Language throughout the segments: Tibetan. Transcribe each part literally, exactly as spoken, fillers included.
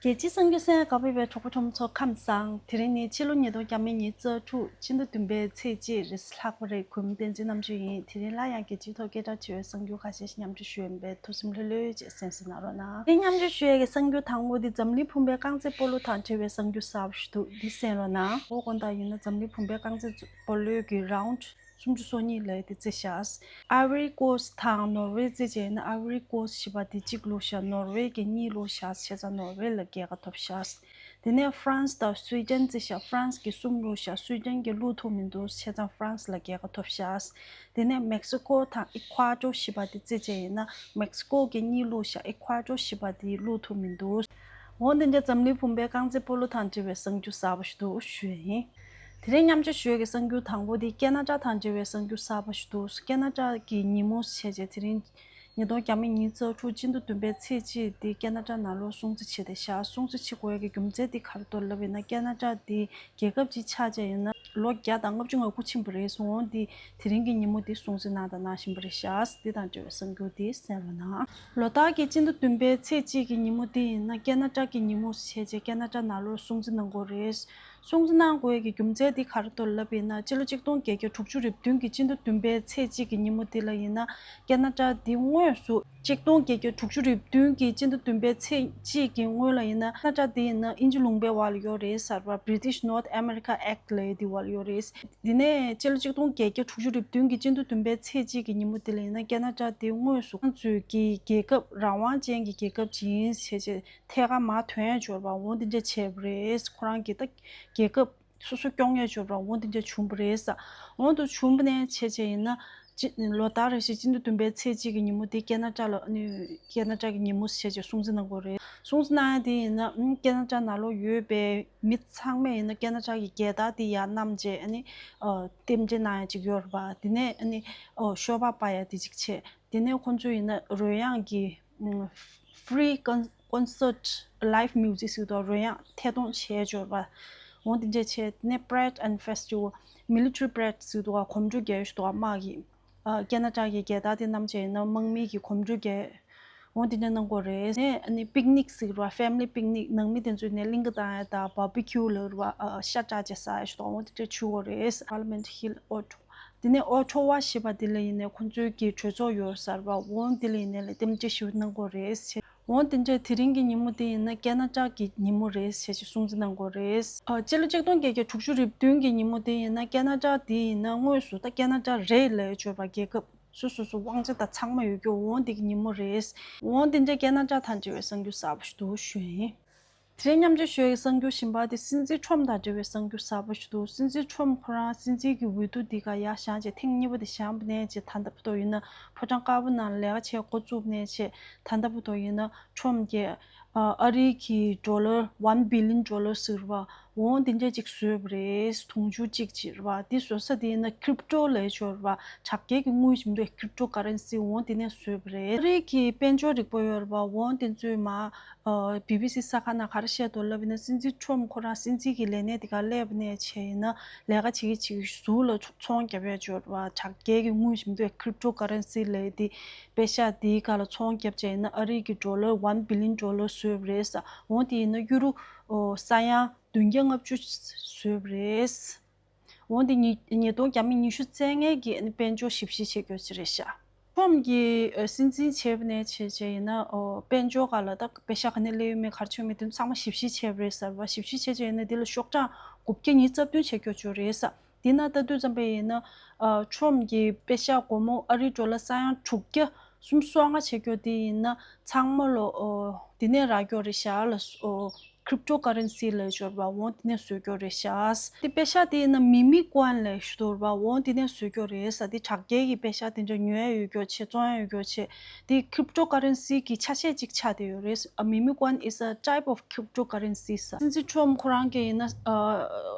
རྒྱལ་སྤྱིའི་གསར་འགྱུར་གསན་ག་པར་ཡོད་པའི་གྲོགས་པོ་གྲོགས་མོ་ཚོ་ཁམས་བཟང་། དེ་རིང་ནི་ཕྱི་ལོ་ཉིས་སྟོང་ཉི་ཤུ་རྩ་དྲུག་སྤྱི་ཟླ་བདུན་པའི་ཚེས་གཅིག་རེད། ལྷག་པ་རེད། གུས་མོ་བསྟན་འཛིན་རྣམ་དཔྱོད་ཡིན། དེ་རིང་སླར་ཡང་རྒྱལ་སྤྱིའི་ཐོག་སྐད་གྲགས་ཆེ་བའི་གསར་འགྱུར་ཁ་ཤས་ཤིག་མཉམ་སྤྱོད་ཞུ་ཡིན་པས་ཐུགས་སེམས་ལྷོད་ལྷོད་བྱས་གསན་གཟིགས་གནང་རོགས་གནང་། དེ་མཉམ་སྤྱོད་ཞུ་ཡས་ཀྱི་གསར་འགྱུར་དང་པོ་འདི་འཛམ་གླིང་བུམ་པའི་རྐང་རྩེད་སྤོ་ལོ་དང་འབྲེལ་བའི་གསར་འགྱུར་གསར་པ་ཞིག་འདུག་འདི་གསན་རོགས་གནང་། འོ་དགོངས་དག་ཡིན་ན་འཛམ་གླིང་བུམ་པའི་རྐང་རྩེད་སྤོ་ལོའི་གི་རའུན་ཌི་སུམ་ཅུ་སོ་གཉིས་ལབ་ཡས་དེ་རྩེ་བཞག་ཨ་ཝི་རི་ཀོ་སི་དང་ནོར་ཝེ་རྩེ་བྱས་ན། ཨ་ཝི་རི་ཀོ་སི་ཞེས་པ་དེ་གཅིག་བླུགས་བཞག་ནོར་ཝེ་གིས་གཉིས་བླུགས་བཞག་བྱས་ཙང་ནོར་ཝེ་ལ་རྒྱལ་ཁ་ཐོབ་བཞག་དེ་ནས་ཧྥ་རན་སི་དང་སུའི་ཌེན་རྩེ་བཞག་ཧྥ་རན་སི་གིས་གསུམ་བླུགས་བཞག་སུའི་ཌེན་གྱིས་བླུགས་ཐུབ་མི་འདུག་བྱས་ཙང་ཧྥ་རན་སི་ལ་རྒྱལ་ཁ་ཐོབ་བཞག་དེ་ནས་མེག་སི་ཀོ་དང་ཨི་ཁུ་ཨ་ཏོ་ཞེས་པ་དེ་རྩེ་བྱས་ཡིན་ན། མེག་སི་ཀོ་གིས་གཉིས་བླུགས་བཞག་ཨི་ཁུ་ཨ་ཏོ་ཞེས་པ་དེ་བླུགས་ཐུབ་མི་འདུག་འོ་འདི་འདྲ་འཛམ་གླིང་བུམ་པའི་རྐང་རྩེད་སྤོ་ལོ་དང་འབྲེལ་བའི་གསར་འགྱུར་གསར་པ་ཞིག་འདུག་ཞུ་ཡ་ཡིན། དེ་རིང་མཉམ་སྤྱོད་ཞུ་ཡ་གི་གསར་འགྱུར་དང་པོ་དེ་ཀེ་ན་ཌ་དང་འབྲེལ་བའི་གསར་འགྱུར་གསར་པ་ཞིག་འདུག་ཀེ་ན་ཌ་གི་ཉིན་མོ་བྱས་རྗེས་དེ་རིང་ཉིས་སྟོང་ཉི་ཤུ་རྩ་དྲུག་སྤྱི་ཟླ་བདུན་པའི་ཚེས་གཅིག་དེ་ཀེ་ན་ཌ་ནང་ལོགས་སྲུང་བརྩི་བྱས་ཏེ་བཞག་སྲུང་བརྩི་བྱེད་དགོས་ཡ་གི་རྒྱུ་མཚན་དེ་ག་རེ་འདུག་ལབ་ཡིན་ན། ཀེ་ན་ཌ་དེ་རྒྱལ་ཁབ་ཅིག་ཆགས་བྱས་ཡིན་ན་ལོ་བརྒྱ་དང་ལྔ་བཅུ་ང་དགུ་ཕྱིན་པ་རེད་གསུངས། འོ་འདི་དེ་རིང་གི་ཉིན་མོ་འདི་སྲུང་བརྩི་གནང་དང་གནང་བཞིན་པ་རེད་ཤག་འདི་དང་འབྲེལ་བའི་གསར་འགྱུར་འདི་གསན་རོགས་གནང་། ལོ་ལྟར་གྱི་སྤྱི་ཟླ་བདུན་པའི་ཚེས་གཅིག་གི་ཉིན་མོ་འདི་ཡིན་ན་ཀེ་ན་ཌ་གི་ཉིན་མོ་བྱས་རྗེས་ཀེ་ན་ཌ་ནང་ལོགས་སྲུང་བརྩི་གནང་དགོས་རེད། སྲུང་བརྩི་གནང་དགོས་ཀྱི་རྒྱུ་མཚན་འདི་ག་རེ་འདུག་ལབ་ཡིན་ན། སྤྱི་ལོ་གཅིག་སྟོང་བརྒྱད་བརྒྱ་དྲུག་ཅུ་རེ་བདུན་གྱི་སྤྱི་ཟླ་བདུན་པའི་ཚེས་གཅིག་གི་ཉིན་མོ་འདི་ལ་ཡིན་ན་ཀེ་ན་ཌ་འདི་དངོས་སུ། གཅིག་སྟོང་བརྒྱད་བརྒྱ་དྲུག་ཅུ་རེ་བདུན་གྱི་སྤྱི་ཟླ་བདུན་པའི་ཚེས་གཅིག་གི་སྔོན་ལ་ཡིན་ན་ཀེ་ན་ཌ་འདི་ཡིན་ན་དབྱིན་ཇི་ལུང་པའི་འོག་ལ་ཡོད་རེད་ཟེར་བ། British North America Act ལབ་ཡ་འདི་འོག་ལ་ཡོད་རེད། འདི་ནས་སྤྱི་ལོ་གཅིག་སྟོང་བརྒྱད་བརྒྱ་དྲུག་ཅུ་རེ་བདུན་གྱི་སྤྱི་ཟླ་བདུན་པའི་ཚེས་གཅིག་གི་ཉིན་མོ་འདི་ལ་ཡིན་ན་ཀེ་ན་ཌ་འདི་དངོས་སུ་ཁོང་ཚོའི་གི་རྒྱལ་ཁབ་རང་དབང་ཅན་གྱི་རྒྱལ་ཁབ་ཅིག་ཡིན་ཟེར་བྱས་ཐད་ཀར་མར་ཐོན་ཡ་འབྱོར་བ་འོ་འདི་འདྲ་བྱས་པ་རེད། ཁོ་རང་གི་ད་རྒྱལ་ཁབ་སོ་སོ་སྐྱོང་ཡ་འབྱོར་བ་འོ་འདི་འདྲ་བྱུང་བ་རེད་ས། འོ་འདུ་བྱུང་བ་ནས་བྱས་བྱས་ཡིན་ན། ཅི་ལོ་ལྟར་རེ་བཞིན་སྤྱི་ཟླ་བདུན་པའི་ཚེས་གཅིག་གི་ཉིན་མོ་འདི་ཀེ་ན་ཌ་ལ་ནི་ཀེ་ན་ཌ་གི་ཉིན་མོ་ཟེར་བྱས་སྲུང་བརྩི་གནང་དགོས་རེད། སྲུང་བརྩི་གནང་ཡ་དེ་ཡིན་ན་ཨུམ་ཀེ་ན་ཌ་ནང་ལོགས་ཡོད་པའི་མི་ཚང་མས་ཡིན་ན་ཀེ་ན་ཌ་གི་རྒྱལ་དར་དེ་ཡར་བསྣམས་བྱས་ཨ་ནི་ཨ་རྟེན་འབྲེལ་གནང་ཡ་ཅིག་ཡོད་རེད་པ། དེ་ནས་ཨ་ནི་ཨ་ཤོ་སྦག་སྤར་ཡ་དེ་ཅིག་བྱས། དེ་ནས་ཁོང་ཚོ་ཡིན་ན་རོལ་དབྱངས་ཀྱི་ཨུམ་free con- concert live music ཟེར་དུས་རོལ་དབྱངས་ཐད་གཏོང་བྱས་འབྱོར་བ། འོ་དེ་འདྲས་བྱས། དེ་ནས་Pride and Festival, military parade ཟེར་དུས་གོམ་བགྲོད་རྒྱག་ཡོད་དུས་དམག་གི་ཨ་ཀེ་ན་ཌ་གི་རྒྱལ་དར་དེ་བསྣམས་བྱས་ཡིན་ན་དམག་མི་གི་གོམ་བགྲོད་རྒྱག་འོ་དེ་འདྲ་གནང་དགོས་རེད། ཨ་ནི་picnic ཟེར་བ་family picnic ནང་མི་དེ་ཚོས་ནས་གླིང་ག་བཏང་ཡ་དང་barbecue ལབ་རེད་བ། ཨ་ཤ་བཀྲ་བྱས་ཟ་ཡ་ཞིག་དང་འོ་དེ་འདྲ་བྱེད་དགོས་རེད། Parliament Hill Ottawa དེ་ནས་Ottawa ཞེས་པ་དེ་ལ་ཡིན་ནས་ཁོང་ཚོའི་གི་གྲོས་ཚོགས་ཡོད་ཟེར་བ། འོ་དེ་ལ་ཡིན་ནས་ལ་རྟེན་འབྲེལ་ཞུ་གནང་དགོས་རེད། འོ་དེ་འདྲས་དེ་རིང་གི་ཉིན་མོ་དེ་ཡིན་ན་ཀེ་ན་ཌ་གི་ཉིན་མོ་རེད་ཟེར་ཞིག་སྲུང་བརྩི་གནང་དགོས་རེད། ཨ་སྤྱི་ལོ་ཆིག་སྟོང་བརྒྱད་བརྒྱ་དྲུག་ཅུ་རེ་བདུན་གྱི་ཉིན་མོ་དེ་ཡིན་ན་ཀེ་ན་ཌ་དེ་ཡིན་ན་དངོས་སུ་ད་ཀེ་ན་ཌ་རེད་ལབ་ཆོག་པ་རྒྱལ་ཁབ་སོ་སོ་སོ་དབང་ཆ་དང་ཚང་མ་ཡོད་རྒྱུ་འོ་འདི་གི་ཉིན་མོ་རེད། འོ་འདི་འདྲའི་ཀེ་ན་ཌ་དང་འབྲེལ་བའི་གསར་འགྱུར་གསར་པ་ཞིག་འདུག་ཞུ་ཡ་ཡིན། དེ་རིང་མཉམ་སྤྱོད་ཞུ་ཡ་གི་གསར་འགྱུར་གཞན་པ་དེ་སྲིད་འཛིན་ཁྲོམ་དང་འབྲེལ་བའི་གསར་འགྱུར་གསར་པ་ཞིག་འདུག་སྲིད་འཛིན་ཁྲོམ་ཁོ་རང་སྲིད་འཛིན་གྱི་འོས་བསྡུ་འདི་ག་ཡར་བཞེངས་རྗེས་ཐེངས་གཉིས་པ་དེ་བཞེངས་པ་ནས་རྗེས་ད་ལྟ་བར་དུ་ཡིན་ན་ཕོ་བྲང་དཀར་པོ་ནང་ལས་ཀ་བྱེད་འགོ་བཙུགས་ནས་བྱས་ད་ལྟ་བར་དུ་ཡིན་ན་ཁྲོམ་གྱིས་ཨ་ཨ་རི་གི་ཌོ་ལར་one billion ཌོ་ལར་ཟེར་བ་འོ་འདི་འདྲས་ཅིག་བཟོས་པ་རེད། དུང་ཕྱུར་གཅིག་ཅིག་རེད་བ། འདི་བཟོ་ས་དེ་ཡིན་ན་crypto ལབ་ཆོག་རེད་བ། དྲ་རྒྱའི་གི་དངུལ་བྱེད་འདུག cryptocurrency འོ་འདི་ནས་བཟོས་པ་རེད། ཨ་རི་གི་དཔལ་འབྱོར་རིག་པ་ཡོད་རེད་བ། འོ་འདི་ཚོས་མ་ཨ་བི་བི་སི་གསར་ཁང་ནང་ག་རེ་བཤད་འདུག་ལབ་ཡིན་ན་སྲིད་འཛིན་ཁྲོམ་ཁོ་རང་སྲིད་འཛིན་གྱི་ལས་གནས་དེ་ག་སླེབས་ནས་བྱས་ཡིན་ན་ལས་ཀ་བྱེད་ཀྱི་བྱེད་ཀྱི་ཟུར་ལ་ཚོང་རྒྱབ་ཡ་ཆོག་རེད་བ། དྲ་རྒྱའི་གི་དངུལ་བྱེད་འདུག cryptocurrency ལབ་དེ། པེ་ཤག་དེའི་སྒང་ལ་ཚོང་བརྒྱབ་བྱས་ཡིན་ན་ཨ་རི་གི་ཌོ་ལར་one billion ཌོ་ལར་བཟོས་པ་རེད་ས། འོ་དེ་ཡིན་ན་ཡུ་རོ་ཨོ་ས་ཡ་བདུན་བརྒྱ་ལྔ་བཅུ་བཟོས་པ་རེད། འོ་དེ་ཉིས་ཉིས་སྟོང་བརྒྱ་མེད་ཉི་ཤུ་རྩ་ལྔ་གི་དཔལ་འབྱོར་ཞིབ་བཤེར་བྱེད་རྒྱུ་ཅིག་རེད་ཤག་ཁྲོམ་གྱི་ཨ་སྲིད་འཛིན་བྱས་པ་ནས་བྱས་བྱས་ཡིན་ན་ཨོ་དཔལ་འབྱོར་སྒང་ལ་ད་པེ་ཤག་ག་ནས་སླེབས་ཡོད་མེད་ག་རེ་བྱུང་མེད་དེ་ཚང་མ་ཞིབ་བཤེར་བྱས་པ་རེད་ཟེར་བ། ཞིབ་བཤེར་བྱས་བྱས་ཡིན་ན་དེ་ལ་ཤོག་གྲངས་དགུ་བརྒྱ་ཉི་ཤུ་རྩ་བདུན་བྱེད་རྒྱུ་ཅིག་རེད་ས། དེ་ན་ལྟ་དུས་ཙམ་པ་ཡིན་ན། ཨ་ཁྲོམ་གྱི་པེ་ཤག་སྒོར་མོ་ཨ་རིའི་ཌོ་ལར་ས་ཡ་དྲུག་བརྒྱ་སུམ་ཅུ་སོ་ལྔ་བྱེད་རྒྱུ་དེ་ཡིན་ན་ཚང་མ་ལོ་ཨོ་དེ་ནས་རག་རྒྱུ་རེད་ཤག་ལ་ཨོ་cryptocurrency ལབ་ཆོག་རེད་བ། འོ་དེ་ནས་བཟོ་རྒྱུ་རེད་ཤག་དེ་པེ་ཤག་དེ་ཡིན་ན་མི་མི་ཀོན་ལབ་ཞུ་དོ་རེད་བ། འོ་དེ་ནས་བཟོ་རྒྱུ་རེད་ས། དེ་དྲ་རྒྱའི་གི་པེ་ཤག་དེ་འདྲ་ཉོ་ཡ་ཡོད་རྒྱུ་བྱས་བཙོང་ཡ་ཡོད་རྒྱུ་བྱས། དེ་cryptocurrency གི་ཆ་ཤས་ཅིག་ཆགས་བསྡད་ཡོད་རེད། A meme coin is a type of cryptocurrency ས། སྲིད་འཛིན་ཁྲོམ་ཁོ་རང་གིས་ཡིན་ན་ཨ་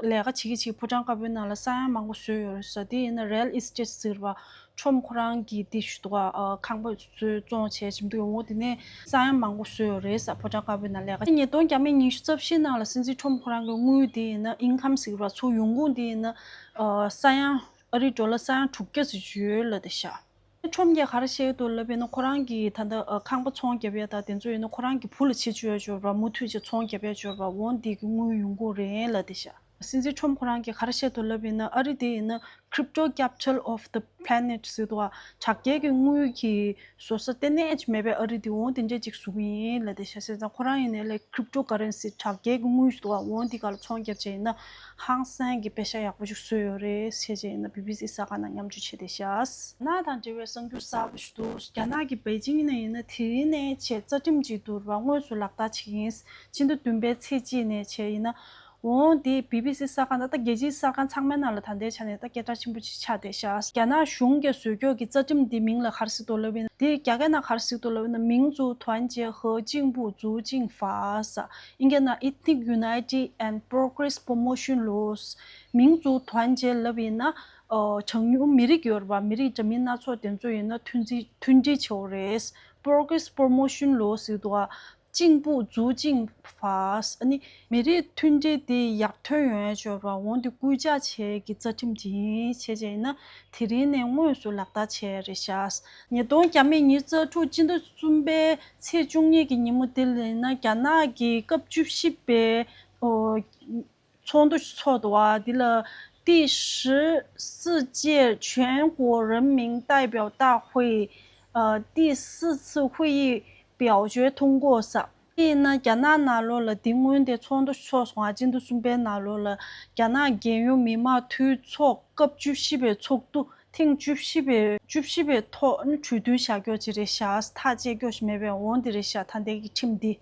ལས་ཀ་བྱེད་ཀྱི་བྱེད་ཀྱི་ཕོ་བྲང་དཀར་པོའི་ནང་ལ་ས་ཡ་མང་པོ་བཟོས་ཡོད་རེད་ས། དེ་ཡིན་ན་real estate ཟེར་བ་ཁྲོམ་ཁོ་རང་གིས་དེ་ཞུ་དོ་ཨ་ཁང་པ་བཟོས་བཙོང་བྱས་བྱེད་འདུག་འོ་དེ་ནས་ས་ཡ་མང་པོ་བཟོས་ཡོད་རེད་ས། ཕོ་བྲང་དཀར་པོའི་ནང་ལས་ཀ་ཉིས་སྟོང་བརྒྱ་མེད་ཉི་ཤུ་རྩ་བཞི་ནང་ལ་སྲིད་འཛིན་ཁྲོམ་ཁོ་རང་གི་དངུལ་དེ་ཡིན་ན་income ཟེར་བ་ཚུར་ཡོང་ཁུངས་དེ་ཡིན་ན་ཨ་ས་ཡ་ཨ་རིའི་ཌོ་ལར་ས་ཡ་དྲུག་བརྒྱ་ཙམ་ཡོད་ལབ་བསྡད་ཤག་ཁྲོམ་གྱིས་ག་རེ་བཤད་འདུག་ལབ་ཡིན་ན། ཁོ་རང་གི་ད་ལྟ་ཨ་ཁང་པ་ཚོང་རྒྱབ་ཡ་དང་དེ་ཚོ་ཡིན་ན། ཁོ་རང་གི་བུ་ལ་བྱེད་བཅུག་ཡ་འབྱོར་བ། མུ་མཐུད་ཅིག་ཚོང་རྒྱབ་ཡ་འབྱོར་བ། འོ་འདི་གི་དངུལ་ཡོང་གི་རེད་ལབ་བསྡད་ཤག། སྲིད་འཛིན་ཁྲོམ་ཁོ་རང་གིས་ག་རེ་བཤད་འདུག་ལབ་ཡིན་ན། ཨ་རི་དེ་ཡིན་ན་Crypto Capital of the Planet ཟེར་འདུག་ག། དྲ་རྒྱའི་གི་དངུལ་གྱི་བཟོ་ས་ལྟེ་གནས་ཅིག་མེད་པའི་ཨ་རི་དེ། འོ་དེ་འདྲས་ཅིག་བཟོ་གི་ཡིན་ལབ་བསྡད་ཤག། བྱས་ཙང་ཁོ་རང་ཡིན་ནའི་ལས་Cryptocurrency དྲ་རྒྱའི་གི་དངུལ་ཞིག་འདུག་ག། འོ་འདི་ག་ལ་ཚོང་རྒྱབ་བྱས་ཡིན་ན་ཧང་སང་གི་པེ་ཤ་ཡག་པོ་ཞིག་བཟོས་ཡོད་རེད་ཟེར་བྱས་ཡིན་ན། བི་བི་སི་གསར་ཁང་ནང་མཉམ་སྤྱོད་བྱས་བསྡད་ཤག། ནག་དང་འབྲེལ་བའི་གསར་འགྱུར་གསར་པ་ཞིག་འདུག། རྒྱ་ནག་གི་པེ་ཅིང་ནས་ཡིན་ན་དེ་རིང་ནས་བྱས་རྩ་ཁྲིམས་ཅིག་འདུག་ར། དངོས་སུ་ལག་བསྟར་བྱེད་ཀྱི་ཡིན། ཕྱི་ཟླ་བདུན་པའི་ཚེས་གཅིག་ནས་བྱས་ཡིན་ན། འོ་དེ་བི་བི་སི་གསར་ཁང་དང་། ད་རྒྱལ་སྤྱིའི་གསར་ཁང་ཚང་མའི་ནང་ལ་ད་ལྟའི་ཆ་ནས་ད་སྐད་གྲགས་ཆེན་པོ་ཅིག་ཆགས་བསྡད་ཤག། རྒྱ་ནག་གཞུང་གིས་བཟོས་ཀྱོག་གི་རྩ་ཁྲིམས་འདི་མིང་ལ་ག་རེ་ཟེར་འདུག་ལབ་ཡིན་ན། དེ་རྒྱ་སྐད་ནང་ག་རེ་ཟེར་འདུག་ལབ་ཡིན་ན། 民族团结和进步促进法ཟེར། ཨིན་སྐད་ནང་Ethnic Unity and Progress Promotion Laws། 民族团结ལབ་ཡིན་ན། ཨོ། གྲངས་ཉུང་མི་རིགས་ཡོད་རེད་པ། མི་རིགས་འདྲ་མིན་སྣ་ཚོགས་དེ་ཚོ་ཡིན་ན་མཐུན་སྒྲིལ་མཐུན་སྒྲིལ་བྱེད་དགོས་རེད། Progress Promotion Law ཟེར་འདུག་ག། 进步促进法ཟེར། ཨ་ནི་མི་རིགས་མཐུན་སྒྲིལ་དེ་ཡར་ཐོན་ཡོང་ཡ་ཅིག་ཡོད་རེད་པ། འོ་འདི་སྐུལ་ལྕག་བྱེད་ཀྱི་རྩ་ཁྲིམས་ཅིག་ཡིན། བྱས་བྱས་ཡིན་ན་དེ་རིང་ནས་དངོས་སུ་ལག་བསྟར་བྱས་རེད་ཤག། ཉིས་སྟོང་ཉེར་དྲུག་སྤྱི་ཟླ་གསུམ་པའི་ཚེས་བཅུ་གཉིས་ཀྱི་ཉིན་མོ་དེ་ལ་ཡིན་ན། རྒྱ་ནག་གི་སྐབས་བཅུ་བཞི་པའི་ཨོ། ཚོགས་འདུ་ཞིག་ཚོགས་འདུག་པ། འདི་ལ་第十四届全国人民代表大会，呃，第四次会议表决通过ཟེར། དེ་ཡིན་ན་རྒྱ་ནག་ནང་ལོགས་ལ་འདི་སྔོན་དེ་ཚོགས་འདུ་ཞིག་ཚོགས་སོང་ང་། སྤྱི་ཟླ་གསུམ་པའི་ནང་ལོགས་ལ། རྒྱ་ནག་རྒྱལ་ཡོངས་མི་དམངས་འཐུས་ཚོགས་སྐབས་བཅུ་བཞི་པའི་ཚོགས་འདུ་ཐེངས་བཅུ་བཞི་པའི་བཅུ་བཞི་པའི་ཐོག་ནས་གྲོས་མཐུན་བཞག་ཀྱོག་ཅིག་རེད་ཤག། ཐག་བཅད་ཀྱོག་ཞིག་མེད་པའི་འོ་འདི་རེད་ཤག། ད་ལྟའི་གི་ཁྲིམས་འདི།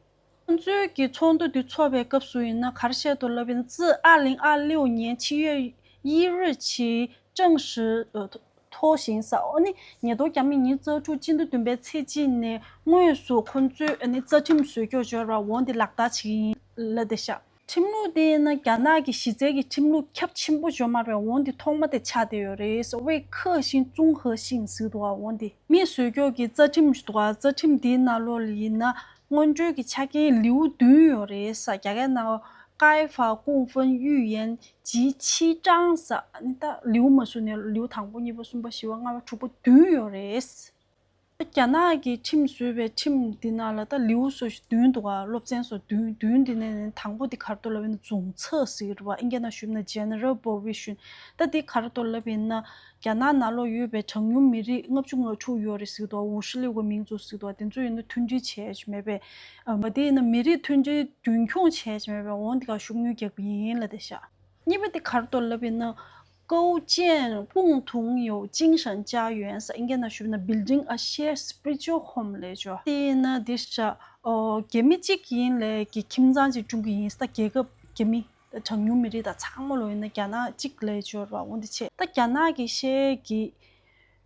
ཁོང་ཚོའི་གི་ཚོགས་འདུ་དེ་ཚོགས་པའི་སྐབས་སུ་ཡིན་ན་ག་རེ་བཤད་འདུག་ལབ་ཡིན་ན། 自二零二六年七月一日起正式 ཨ། ཐོ་ཞིང་ས། ཨ་ནི་ཉིས་སྟོང་ཉེར་དྲུག་སྤྱི་ཟླ་བདུན་པའི་ཚེས་གཅིག་ནས་དངོས་སུ་ཁོང་ཚོས་ཨ་ནི་རྩ་ཁྲིམས་བཟོས་ཀྱོག་ཅིག་ཡོད་རེད་པ། འོ་འདི་ལག་བསྟར་བྱེད་ཀྱི་ཡིན་ལབ་བསྡད་ཤག། ཁྲིམས་ལུགས་དེ་ཡིན་ན་རྒྱ་ནག་གི་གཞི་རྩའི་གི་ཁྲིམས་ལུགས་ཁྱབ་ཆེན་པོ་ཅིག་ཡོད་མ་རེད། འོ་འདི་ཐོག་མ་དེ་ཆགས་བསྡད་ཡོད་རེད། 为克星综合性ཟེར་འདུག་པ། འོ་འདི་མིས་བཟོས་ཀྱོག་གི་རྩ་ཁྲིམས་ཞིག་འདུག་པ། རྩ་ཁྲིམས་འདིའི་ནང་ལོགས་ལ་ཡིན་ན་སྔོན་འགྲོའི་གི་ཆ་རྐྱེན་ལེའུ་བདུན་ཡོད་རེད་ཟེར། རྒྱ་སྐད་ནང་该法共分预言及七章ཟེར། ཨ་ནི་ད་ལེའུ་མ་བཟོས་ནས་ལེའུ་དང་པོ་གཉིས་པ་གསུམ་པ་བཞི་པ་ལྔ་པ་དྲུག་པ་བདུན་ཡོད་རེད། རྒྱ་ནག་གི་ཁྲིམས་བཟོས་པའི་ཁྲིམས་འདི་ནང་ལ་ད་ལེའུ་སོ་བདུན་འདུག་ག། སློབ་ཚན་སོ་བདུན། བདུན་འདི་ནས་ནི་དང་པོ་འདི་ག་རེ་འདུག་ལབ་ན་总则ཟེར་གྱི་རེད་པ། ཨིན་སྐད་ནང་ཞུས་ན་General Provision། ད་འདི་ག་རེ་འདུག་ལབ་ཡིན་ན། རྒྱ་ནག་ནང་ལོགས་ཡོད་པའི་གྲངས་ཉུང་མི་རིགས་ལྔ་བཅུ་ང་དྲུག་ཡོད་རེད་ཟེར་གྱི་འདུག། 五十六个民族ཟེར་གྱི་འདུག། དེ་ཚོ་ཡིན་ན་མཐུན་སྒྲིལ་བྱས་ཅིག་མེད་པས། ཨ་མ་དེ་ཡིན་ན་མི་རིགས་མཐུན་སྒྲིལ་རྒྱུན་འཁྱོངས་བྱས་ཅིག་མེད་པས། འོ་འདི་ག་ཤུགས་སྣོན་རྒྱག་གི་ཡིན་ལབ་བསྡད་ཤག། གཉིས་པ་དེ་ག་རེ་འདུག་ལབ་ཡིན་ན། 构建共同有精神家园ཟེར། ཨིན་སྐད་ནང་ཞུས་ན་Building a Shared Spiritual Home ལབ་ཅོ། དེ་ཡིན་ན་དེ་ཤ། ཨོ། རྒྱ་མི་གཅིག་ཡིན་ལབ་ཀྱི་ཁྱིམ་ཚང་ཅིག་བསྐྲུན་གྱི་ཡིན་ཟེར། ད་རྒྱལ་ཁབ་རྒྱ་མི་གྲངས་ཉུང་མི་རིགས་དང་ཚང་མ་ལོ་ཡིན་ན་རྒྱ་ནག་གཅིག་ལབ་ཅོ་ར། འོ་འདི་བྱས། ད་རྒྱ་ནག་གི་ཤེས་ཀྱི་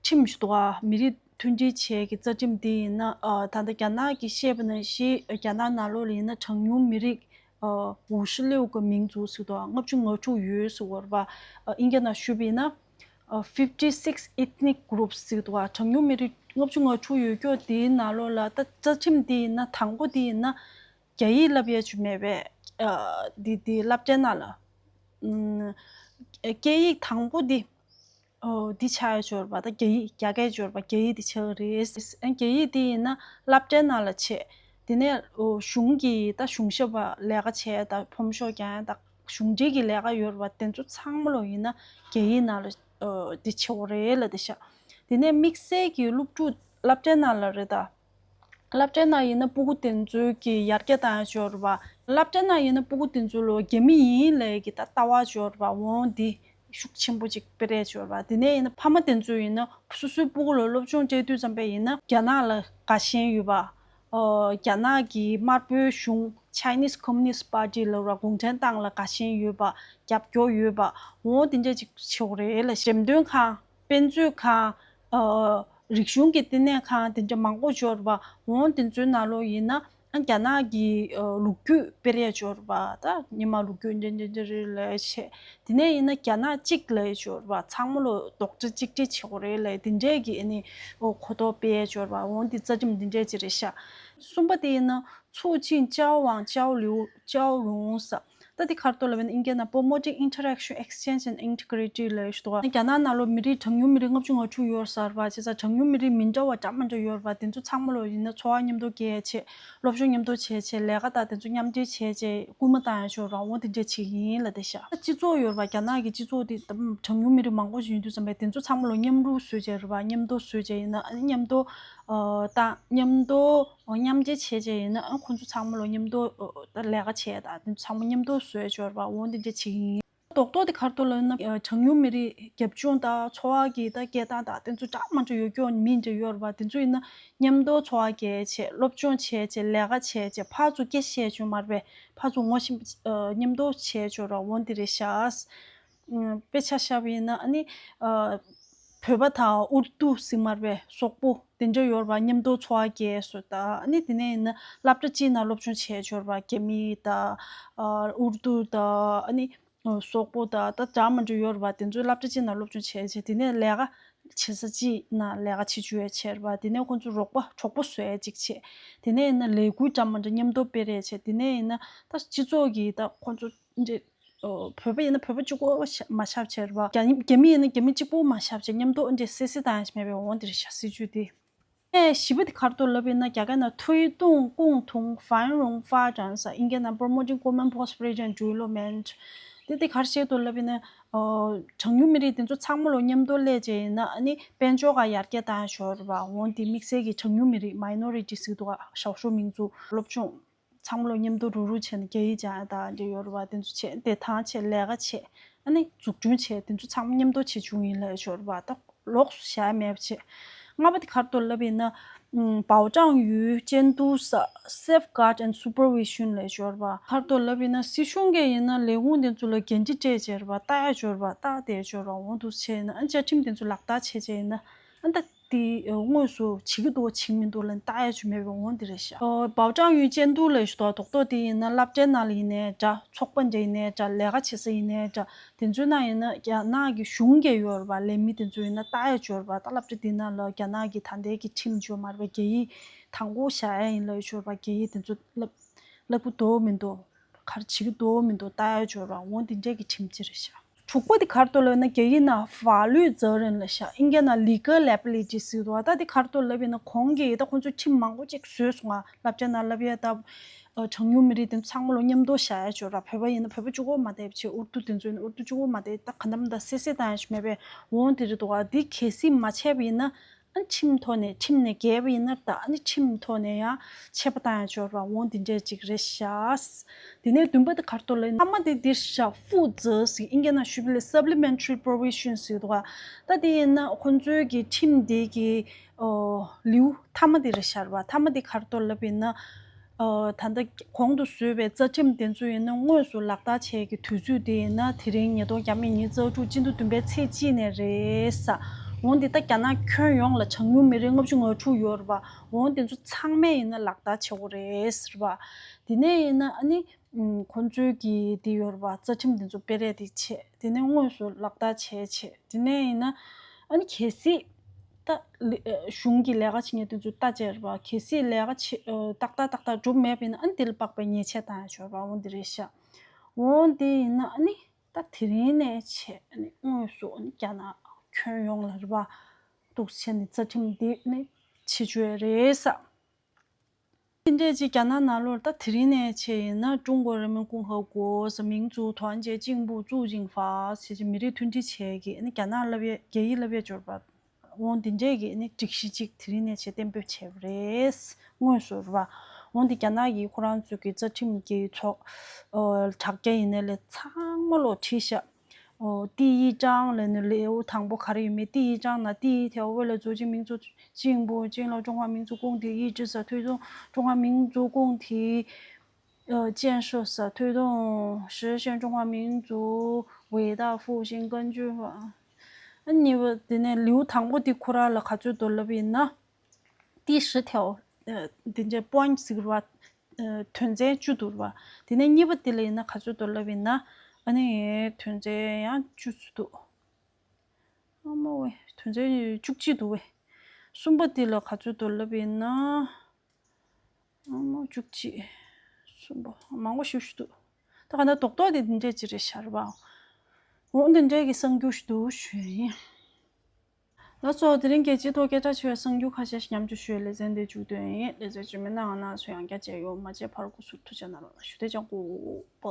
ཁྲིམས་ཤིག་འདུག་ག། མི་རིགས་མཐུན་སྒྲིལ་བྱེད་ཀྱི་རྩ་ཁྲིམས་དེ་ཡིན་ན། ཨ། ད་ལྟ་རྒྱ་ནག་གིས་བཤད་པ་ནང་བཞིན་རྒྱ་ནག་ནང་ལོགས་ལ་ཡིན་ན་གྲངས་ཉུང་མི་རིགས། ཨ། 五十六个民族ཟེར་འདུག་ག། ལྔ་བཅུ་ང་དྲུག་ཡོད་ཟེར་བ་རེད་པ། ཨ། ཨིན་སྐད་ནང་ཞུས་པ་ཡིན་ན། ཨ། fifty six ethnic groups ཟེར་འདུག་ག། གྲངས་ཉུང་མི་རིགས་ལྔ་བཅུ་ང་དྲུག་ཡོད་ཀྱོག་དེའི་ནང་ལོགས་ལ་ད་རྩ་ཁྲིམས་དེ་ཡིན་ན་དང་པོ་དེ་ཡིན་ན་རྒྱ་ཡིག་བསླབ་ཡ་ཅིག་མེད་པས། ཨ། དེ་དེ་སློབ་གྲྭའི་ནང་ལ། ཨ། སྐད་ཡིག་དང་པོ་དེ། ཨོ། འདི་ཆགས་ཡ་ཅིག་ཡོད་རེད་པ། ད་རྒྱ་ཡིག་རྒྱ་སྐད་ཅིག་ཡོད་རེད་པ། རྒྱ་ཡིག་འདི་ཆགས་ཀྱི་རེད། ཨ། རྒྱ་ཡིག་འདི་ཡིན་ན་སློབ་གྲྭའི་ནང་ལ་བྱས། དེ་ནས། ཨོ། གཞུང་གི་ད་གཞུང་ཞབས་པ་ལས་ཀ་བྱས། ད་ཕོམ་ཤོག་རྒྱག་ཡ་ད་གཞུང་འབྲེལ་གྱི་ལས་ཀ་ཡོད་རེད་པ། དེ་ཚོ་ཚང་མ་ལོ་ཡིན་ན་རྒྱ་ཡིག་ནང་ལ། ཨོ། འདི་བྱེད་དགོས་རེད་ལབ་བསྡད་ཤག། དེ་ནས་དམིགས་བསལ་གྱི་སློབ་ཕྲུག་སློབ་གྲྭའི་ནང་ལ་རེད་ད། སློབ་གྲྭའི་ནང་ཡིན་ན་སྤུ་གུ་དེ་ཚོའི་གི་ཡར་རྒྱས་བཏང་ཡ་ཅིག་ཡོད་རེད་པ། སློབ་གྲྭའི་ནང་ཡིན་ན་སྤུ་གུ་དེ་ཚོ་ལོ་རྒྱ་མི་ཡིན་ལབ་ཀྱི་ད་ལྟ་བ་ཅིག་ཡོད་རེད་པ། འོ་འདི་ཤུགས་ཆེན་པོ་ཅིག་སྤེལ་ཡ་ཅིག་ཡོད་རེད་པ། དེ་ནས་ཡིན་ན་ཕ་མ་དེ་ཚོ་ཡིན་ན་སོ་སོའི་སྤུ་གུ་ལ་སློབ་སྦྱོང་སྤྲད་དུས་ཙམ་པ་ཡིན་ན་རྒྱ་ནག་ལ་དགའ་ཞེན་ཡོད་པ། ཨོ། རྒྱ་ནག་གི་དམར་པོའི་གཞུང་Chinese Communist Party ལབ་ར། གུང་ཁྲན་ཏང་ལ་དགའ་ཞེན་ཡོད་པ། རྒྱབ་སྐྱོར་ཡོད་པ། འོ་དེ་འདྲ་ཅིག་བྱེད་དགོས་རེད་ལབ། འགྲེམས་སྟོན་ཁང་། དཔེ་མཛོད་ཁང་། ཨ། རིག་གཞུང་གི་བསྟི་གནས་ཁང་དེ་འདྲ་མང་པོ་ཅིག་ཡོད་རེད་པ། འོ་དེ་ཚོའི་ནང་ལོགས་ཡིན་ན་ཨ། རྒྱ་ནག་གི། ཨ། ལོ་རྒྱུས་སྤེལ་ཡ་ཅིག་ཡོད་རེད་པ། ད་རྙིང་མ་ལོ་རྒྱུས་འདི་འདི་འདི་རེད་ལབ་བྱས། དེ་ནས་ཡིན་ན་རྒྱ་ནག་གཅིག་ལབ་ཡ་ཅིག་ཡོད་རེད་པ། ཚང་མ་ལོ་རྡོག་རྩ་གཅིག་སྒྲིལ་བྱེད་དགོས་རེད་ལབ། དེ་འདྲས་ཀྱི་ཨ་ནི། ཨོ། གོ་རྟོགས་སྤེལ་ཡ་ཅིག་ཡོད་རེད་པ། འོ་འདི་རྩ་ཁྲིམས་འདི་འདྲས་ཅིག་རེད་ཤག། གསུམ་པ་དེ་ཡིན་ན། 促进交往交流交融ཟེར། ད་འདི་ག་རེ་འདུག་ལབ་ན་ཨིན་སྐད་ནང་Promoting Interaction, Exchange and Integrity ལབ་ཞིག་འདུག་ག་རྒྱ་ནག་ནང་ལོགས་མི་རིགས་གྲངས་ཉུང་མི་རིགས་ལྔ་བཅུ་ང་དྲུག་ཡོད་རེད་ཟེར་བ། བྱས་ཙང་གྲངས་ཉུང་མི་རིགས་མི་འདྲ་བ་འདྲ་མི་འདྲ་ཡོད་རེད་པ། དེ་ཚོ་ཚང་མ་ལོགས་ཡིན་ན་འཚོ་བ་མཉམ་དུ་སྐྱེལ་བྱས། སློབ་སྦྱོང་མཉམ་དུ་བྱས་བྱས། ལས་ཀ་དང་དེ་ཚོ་མཉམ་འབྲེལ་བྱས་བྱས། སྐུལ་མ་བཏང་ཡག་ཞོར་རང་དབང་དེ་འདྲས་བྱེད་ཀྱི་ཡིན་ལབ་བསྡད་ཤག་སྤྱི་ཚོགས་ཡོད་རེད་པ། རྒྱ་ནག་གི་སྤྱི་ཚོགས་དེ་གྲངས་ཉུང་མི་རིགས་མང་པོ་ཞིག་ཡོད་དུས་ཙམ་པ། དེ་ཚོ་ཚང་མ་ལོགས་མཉམ་རུབ་བཟོས་བྱས་རེད་པ། མཉམ་དུ་བཟོས་བྱས་ཡིན་ན། ཨ་ནི་མཉམ་དུ་ཨ་ད་མཉམ་དུ་མཉམ་འབྲེལ་བྱས་བྱས་ཡིན་ན། ཨ་ཁོང་ཚོ་ཚང་མ་ལོགས་མཉམ་དུ་ཨ་ད་ལས་ཀ་བྱས། ད་དེ་ཚོ་ཚང་མ་མཉམ་དུ་བཟོས་ཞོར་རེད་པ། འོ་དེ་འདྲས་བྱེད་ཀྱི་ཡིན། རྡོག་རྡོག་དེ་ག་རེ་འདུག་ལབ་ན། ཨ་གྲངས་ཉུང་མི་རིགས་རྒྱབ་ལྗོངས་དང་འཚོ་བ་གི་ད་སྐྱེལ་སྟངས་དང་། དེ་ཚོ་འདྲ་མི་འདྲ་ཡོད་རྒྱུ་མི་འདྲ་ཡོད་རེད་པ། དེ་ཚོ་ཡིན་ན་མཉམ་དུ་འཚོ་བ་སྐྱེལ་བྱས། སློབ་སྦྱོང་བྱས་བྱས། ལས་ཀ་བྱས་བྱས། ཕར་ཚུར་སྐད་བཤད་ཡག་མ་རེད་པས། ཕར་ཚུར་ངོ་ཤེས་པ་ཨ་མཉམ་དུ་བྱས་ཡག་རེད་པ། འོ་དེ་རེད་ཤག་དཔེ་ཆ་བཞག་པ་ཡིན་ན། ཨ་ནི་ཨ་བོད་པ་དང་ཨུར་དུ་ཟེར་མ་རེད་པས། སོག་པོ་དེ་འདྲ་ཡོད་རེད་པ། མཉམ་དུ་འཚོ་བ་སྐྱེལ་བཟོས། ད་ཨ་ནི་དེ་ནས་ཡིན་ན་སློབ་གྲྭ་གཅིག་ནང་སློབ་སྦྱོང་བྱས་ཡག་རེད་པ། རྒྱ་མི་དང་ཨ་ཨུར་དུ་དང་། ཨ་ནི་ཨ་སོག་པོ་དང་ད་འདྲ་མི་འདྲ་ཡོད་རེད་པ། དེ་ཚོ་སློབ་གྲྭ་གཅིག་ནང་སློབ་སྦྱོང་བྱས་བྱས། དེ་ནས་ལས་ཀ་བྱེད་ས་གཅིག་ནང་ལས་ཀ་བྱེད་བཅུག་ཡག་བྱས་རེད་པ། དེ་ནས་ཁོང་ཚོ་རོགས་པ་གྲོགས་པོ་བཟོས་ཡག་ཅིག་བྱས། དེ་ནས་ཡིན་ན་ལས་འགུལ་འདྲ་མི་འདྲ་མཉམ་དུ་སྤེལ་ཡག་བྱས། དེ་ནས་ཡིན་ན་ད་སྤྱི་ཚོགས་ཀྱི་ད་ཁོང་ཚོ་འདྲ་ཨ་བོད་པ་ཡིན་ན་བོད་པ་གཅིག་པོ་མ་ཆགས་བྱས་རེད་པ། རྒྱ་རྒྱ་མི་ཡིན་ན་རྒྱ་མི་གཅིག་པོ་མ་ཆགས་བྱས། མཉམ་དུ་འདྲ་སེ་སེ་བཏང་ཡག་མེད་པའི་འོ་དེ་རེད་ཤག་སྲིད་ཇུས་དེ། ཨེ་བཞི་པ་དེ་ག་རེ་འདུག་ལབ་ཡིན་ན། རྒྱ་སྐད་ནང་推动共同繁荣发展ཟེར། ཨིན་སྐད་ནང་Promoting Common Prosperity and Development དེ་དེ་ག་རེ་བཤད་འདུག་ལབ་ཡིན་ན། ཨ་གྲངས་ཉུང་མི་རིགས་དེ་ཚོ་ཚང་མ་ལོགས་མཉམ་དུ་སླེབས་བྱས་ཡིན་ན། ཨ་ནི་དཔལ་འབྱོར་ག་ཡར་རྒྱས་བཏང་ཡག་ཞོར་རེད་པ། འོ་དེ་དམིགས་བསལ་གྱི་གྲངས་ཉུང་མི་རིགས། Minority ཟེར་འདུག་ག་ཞའོ་ཧྲུའུ་མིང་ཚོ། སློབ་སྦྱོང་ཚང་མ་ལོགས་མཉམ་དུ་རུག་རུག་བྱས་ནས་རྒྱ་ཡིག་སྦྱང་ཡག་དང་འདྲ་ཡོད་རེད་པ། དེ་ཚོ་བྱས། བདེ་ཐང་བྱས། ལས་ཀ་བྱས། ཨ་ནི་འཛུགས་སྐྲུན་བྱས། དེ་ཚོ་ཚང་མ་མཉམ་དུ་བྱེད་བཅུག་ཡིན་ལབ་ཡག་ཞོར་རེད་པ། ད་ལོགས་སུ་བཞག་ཡག་མེད་པ་བྱས། ལྔ་པ་དེ་ག་རེ་འདུག་ལབ་ཡིན་ན། ཨམ་保障与监督ཟེར། Safeguard and Supervision ལབ་ཡག་ཞོར་རེད་པ། ག་རེ་འདུག་ལབ་ཡིན་ན། སྲིད་གཞུང་གིས་ཡིན་ན་ལས་ཁུངས་དེ་ཚོ་ལ་འགན་འཁྲི་སྤྲད་བྱས་རེད་པ། ལྟ་ཡག་ཞོར་རེད་པ། ལྟ་བསྡད་ཡག་ཞོར་རེད་པ། འོ་འདུག་བྱས་ཡིན་ན། ཨ་ནི་བཅའ་ཁྲིམས་དེ་ཚོ་ལག་བསྟར་བྱས་བྱས་ཡིན་ན། ཨ་ད་དེ་དངོས་སུ་བྱེད་ཀྱི་འདུག་བྱེད་ཀྱི་མི་འདུག་ལབ་ནས་ལྟ་ཡག་ཅིག་མེད་པའི་འོ་འདི་རེད་ཤག་ཨོ་保障与监督ལབ་ཡག་ཞིག་འདུག་རྡོག་རྡོག་དེ་ཡིན་ན་སློབ་གྲྭའི་ནང་ལ་ཡིན་ནའི་འདྲ། ཚོགས་པ་འདྲ་ཡིན་ནའི་འདྲ། ལས་ཀ་བྱེད་ས་ཡིན་ནའི་འདྲ། དེ་ཚོའི་ནང་ཡིན་ན་རྒྱ་ནག་གི་གཞུང་གི་ཡོད་རེད་པ། ལས་མི་དེ་ཚོ་ཡིན་ན་ལྟ་ཡག་ཅིག་ཡོད་རེད་པ། ད་སློབ་གྲྭ་འདི་ནང་ལ་རྒྱ་ནག་གི་ད་ལྟའི་གི་ཁྲིམས་ཅིག་ཡོད་མ་རེད་པ། རྒྱ་ཡིག་དང་པོ་བཞག་ཡག་ཡིན་ལབ་ཡག་ཅིག་ཡོད་རེད་པ། རྒྱ་ཡིག་དེ་ཚོ་བསླབ་བསླབ་ཀྱི་འདུག་མི་འདུག་ག་རེ་བྱེད་ཀྱི་འདུག་མི་འདུག་ལྟ་ཡག་ཅིག་ཡོད་རེད་པ། འོ་འདི་འདྲས་ཀྱི་ཁྲིམས་གཅིག་རེད་ཤག་དྲུག་པ་དེ་ག་རེ་འདུག་ལབ་ན། རྒྱ་ཡིག་ནང་法律责任ལབ་ཤག་ཨིན་སྐད་ནང་legal liability ཟེར་འདུག་ད་དེ་ག་རེ་འདུག་ལབ་ཡིན་ན། གོང་གི་ད་ཁོང་ཚོས་ཁྲིམས་མང་པོ་ཅིག་བཟོས་སོང་ང་། སློབ་གྲྭའི་ནང་བསླབ་ཡག་ད་ཨ་གྲངས་ཉུང་མི་རིགས་དེ་ཚང་མ་ལོགས་མཉམ་དུ་བཞག་ཡག་ཅིག་ཡོད་རེད་པ། བོད་པ་ཡིན་ན་བོད་པ་གཅིག་པོ་མ་བསྡད་བྱས། ཨུར་དུ་དེ་ཚོ་ཡིན་ན་ཨུར་དུ་གཅིག་པོ་མ་བསྡད། ད་ག་འདྲ་མི་འདྲ་སེ་སེ་བཏང་ཡག་ཅིག་མེད་པས། འོ་དེ་རེད་འདུག་ག་དེ་གལ་སྲིད་མ་བྱས་པ་ཡིན་ན། ཨ་ཁྲིམས་ཐོག་ནས། ཁྲིམས་ནས་འགལ་བ་ཡིན་ན། ད་ཨ་ནི་ཁྲིམས་ཐོག་ནས་ཡང་ཆད་པ་བཏང་ཡག་ཅིག་ཡོད་རེད་པ། འོ་འདི་འདྲས་ཅིག་རེད་ཤག་དེ་ནས་བདུན་པ་དེ་ག་རེ་འདུག་ལབ་ན། མཐའ་མ་དེ་འདི་རེད་ཤག 负责ཟེར། ཨིན་སྐད་ནང་ཞུས་པ་ལ་supplementary provision ཟེར་འདུག་ག་ད་དེ་ཡིན་ན་ཁོང་ཚོའི་གི་ཁྲིམས་དེ་གི་ཨོ་ལེའུ་མཐའ་མ་དེ་རེད་ཤག་རེད་པ། མཐའ་མ་དེ་ག་རེ་འདུག་ལབ་ཡིན་ན། ཨ་ད་ལྟ་གོང་དུ་བཟོས་པའི་རྩ་ཁྲིམས་དེ་ཚོ་ཡིན་ན་དངོས་སུ་ལག་བསྟར་བྱེད་ཀྱི་དུས་ཚོད་དེ་ཡིན་ན་དེ་རིང་ཉིས་སྟོང་བརྒྱ་མེད་ཉི་ཤུ་རྩ་དྲུག་སྤྱི་ཟླ་བདུན་པའི་ཚེས་གཅིག་ནས་རེད་ཟེར། འོ་འདི་ད་རྒྱ་ནག་ཁྱོན་ཡོངས་ལ་གྲངས་ཉུང་མི་རིགས་ལྔ་བཅུ་ང་དྲུག་ཡོད་རེད་པ། འོ་འདི་ཚོ་ཚང་མས་ཡིན་ན་ལག་བསྟར་བྱེད་དགོས་རེད་ཟེར་བ། དེ་ནས་ཡིན་ན་ཨ་ནི་ཁོང་ཚོའི་གི་དེ་ཡོད་རེད་པ། རྩ་ཁྲིམས་དེ་ཚོ་སྤེལ་རེས་དེ་བྱེད། དེ་ནས་དངོས་སུ་ལག་བསྟར་བྱེད་བྱེད། དེ་ནས་ཡིན་ན་ཨ་ནི་གལ་སྲིད། ད་ལི་ཨ་གཞུང་གི་ལས་ཀ་བྱེད་མཁན་དེ་ཚོ་ལྟ་བྱས་རེད་པ། གལ་སྲིད་ལས་ཀ་བྱེད་ཨ་ཏག་ཏག་ཏག་ཏག་སྒྲུབ་མེད་པ་ཡིན་ན། ཨ་ནི་དེ་ལ་དཔག་པའི་ཉེས་ཆད་བཏང་ཡག་ཡོད་རེད་པ། འོ་འདི་རེད་ཤག་འོ་འདི་ཡིན་ན་ཨ་ནི་ད་དེ་རིང་ནས་བྱས། ཨ་ནི་དངོས་སུ་ཨ་ནི་རྒྱ་ནག་ཁྱོན་ཡོངས་ལ་རེད་པ། འདུག་བྱས་ནས་རྩ་ཁྲིམས་འདི་ནི་བྱེད་བཅུག་ཡག་རེད་ཤག་དེ་འདྲས་ཅིག་རྒྱ་ནག་ནང་ལོགས་ད་དེ་རིང་ནས་བྱས་ཡིན་ན། 中国人民共和国是民族团结进步促进法ཟེར་གྱི་མི་རིགས་མཐུན་སྒྲིལ་བྱེད་ཀྱི་ཨ་ནི་རྒྱ་ནག་བསླབ་ཡག་རྒྱ་ཡིག་བསླབ་ཡག་ཅིག་ཡོད་རེད་པ། འོ་འདི་འདྲས་ཀྱི་ཨ་ནི་སྒྲིག་གཞི་ཅིག་དེ་རིང་ནས་བྱས་གཏན་འབེབས་བྱས་པ་རེད། དངོས་སུ་རེད་པ། འོ་འདི་རྒྱ་ནག་གིས་ཁོ་རང་ཚོའི་གི་རྩ་ཁྲིམས་ཀྱི་ཚོགས་ཨ་དྲ་རྒྱ་ཡིན་ནའི་ལས་ཚང་མ་ལོགས་བྲིས་ཤག་ཨོ། 第一章ལབ་ནས་ལེའུ་དང་པོ་ག་རེ་ཡོད་མེད། 第一章ནང་第一条为了促进民族进步，建立中华民族共同体，一直在推动中华民族共同体呃建设，在推动实现中华民族伟大复兴。根据法，ཨ་གཉིས་པ་དེ་ནས་ལེའུ་དང་པོ་དེ་ཁོ་རང་ལ་ག་ཚོད་འདུག་ལབ་ཡིན་ན། 第十条ཨ་དེ་འདྲའི་point ཟེར་གྱི་རེད་པ། ཨ་དོན་ཚན་བཅུ་འདུག་རེད་པ། དེ་ནས་གཉིས་པ་དེ་ལ་ཡིན་ན་ག་ཚོད་འདུག་ལབ་ཡིན་ན། ཨ་ནི་དོན་ཚན་ཡང་བཅུ་ཙམ་འདུག་ཨ་མ་ཝེ། དོན་ཚན་བཅུ་གཅིག་འདུག་ཝེ། གསུམ་པ་དེ་ལ་ག་ཚོད་འདུག་ལབ་ཡིན་ན། ཨ་མ་བཅུ་གཅིག་གསུམ་པ་མང་པོ་ཞེ་པོ་ཞིག་འདུག་ད་ག་ན་རྡོག་རྡོག་དེ་འདི་འདྲས་ཅིག་རེད་ཤར་བ། འོ་འདི་འདྲས་ཀྱི་གསར་འགྱུར་ཞིག་འདུག་ཞུ་ཡིན། ལགས་སོ། དེ་རིང་རྒྱལ་སྤྱིའི་ཐོག་སྐད་གྲགས་ཆེ་བའི་གསར་འགྱུར་ཁ་ཤས་ཤིག་མཉམ་སྤྱོད་ཞུ་བའི་ལེ་ཚན་འདི་མཇུག་བསྡུ་ཡིན། ལེ་ཚན་རྗེས་མའི་ནང་ང་རང་ཚོ་ཡང་བསྐྱར་མཇལ་ཡོང་། མ་མཇལ་བར་སྐུ་གཟུགས་ཐུགས་ཅག་གནང་རོགས་གནང་ཞུ། དེ་ཅང་གོ་པ།